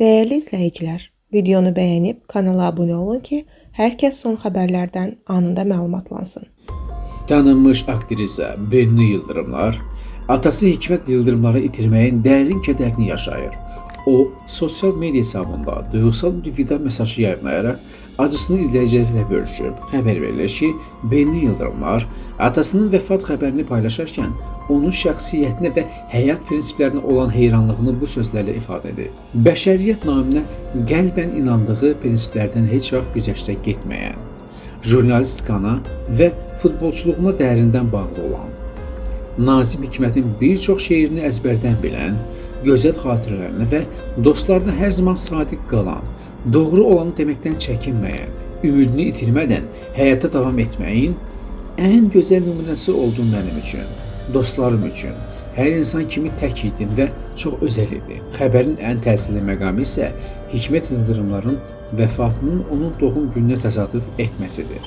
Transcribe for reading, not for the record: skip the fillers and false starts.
Dəyərli izləyicilər, videonu bəyənib kanala abunə olun ki, hər kəs son xəbərlərdən anında məlumatlansın. Tanınmış aktrisa Bennu Yıldırımlar atası Hikmət Yıldırımları itirməyin dərin kədərini yaşayır. O, sosial media hesabında duyğusal bir vida mesajı yayımlayaraq acısını izləyicilərlə bölüşüb. Xəbər verilir ki, Bennu Yıldırımlar atasının vəfat xəbərini paylaşarkən onun şəxsiyyətinə və həyat prinsiplərinə olan heyranlığını bu sözlərlə ifadə edib. Bəşəriyyət naminə qəlbən inandığı prinsiplərdən heç vaxt güzəştə getməyən, jurnalistikana və futbolçuluğuna dərindən bağlı olan, Nazim Hikmətin bir çox şeirini əzbərdən bilən, gözəl xatirələrinə və dostlarına hər zaman sadiq qalan, doğru olanı deməkdən çəkinməyən, ümidini itirmədən həyata davam etməyin ən gözəl nümunəsi oldu mənim üçün, dostlarım üçün. Hər insan kimi tək idim və çox özəl idi. Xəbərin ən təsirli məqamı isə Hikmət Yıldırımların vəfatının onun doğum gününə təsadüf etməsidir.